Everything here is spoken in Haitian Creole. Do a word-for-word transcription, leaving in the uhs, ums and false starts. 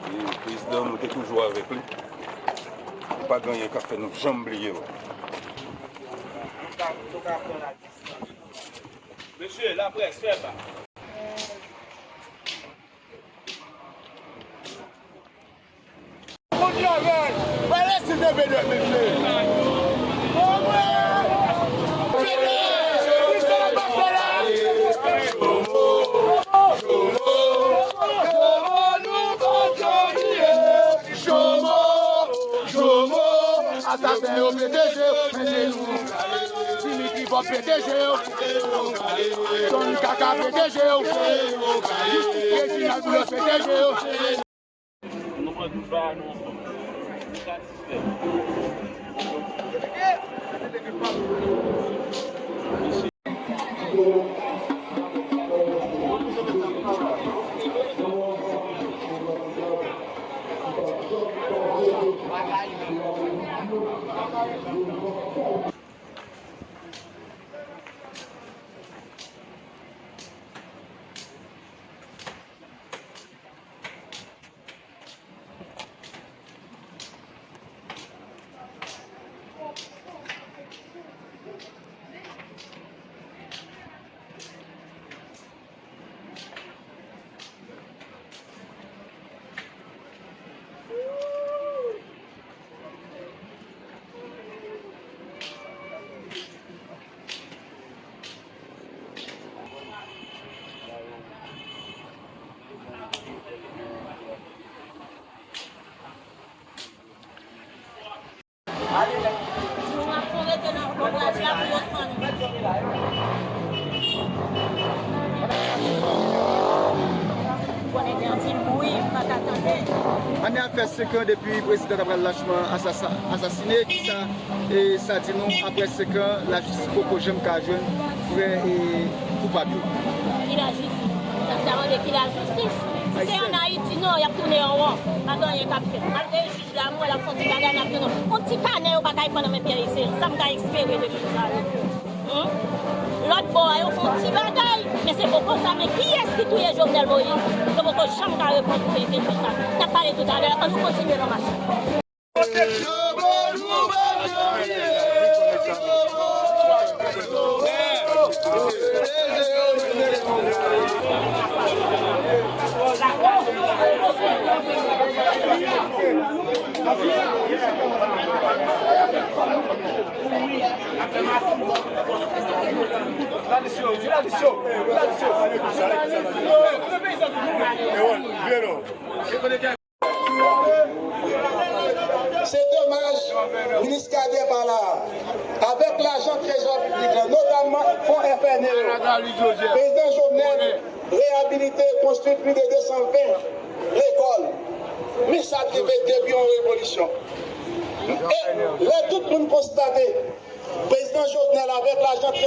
Prezidan, nou te toujou avèk li. Pa gen anyen k ap fè nou janm bliye l. Mesye, laprès, fè ba. Bon travay! Pale si te bedwe, mesye! Jomo, Jomo, asasen yo pete je w, men se nou. Dimitri Vorbe pete je w. John Kaka pete je w. Reginald Boulos pete je w. Nou pran tout bagay nou ansanm. Nou ka sistèm. Ane a fè senk an depi prezidan ta pral lachman asasa-, asasine, kisa e sa di nou, apre senk an, lajistis poko janm ka jwenn vrè e koupab yo. Ki lajistis? N ap ta mande ki lajistis? Si se ann Ayiti, non, y ap tounen an won. Pa gen anyen k ap fèt. Malgre jij la, m wè l ap fè yon ti bagay, n ap tounen. Yon ti kanè yo pa ka pran nan men Pierre Etienne. Sa m ka espere de moun sa yo. Hmm? Lòt bò a, yo fè yon ti bagay, men se poko sa. Men kiyès ki touye Jovenel Moïse? Yo poko janm ka reponn pou kesyon sa. N ap pale toutalè. Ann nou kontinye nan mach la. Se domaj, minis Cadet pa la. Avèk lajan trezò piblik la, notamman fon F N E yo, prezidan Jovenel reyabilite, konstwi plis de de san ven lekòl. Men sa ki rive depi yon revolisyon. E lè tout moun konstate, prezidan Jovenel avèk lajan trezò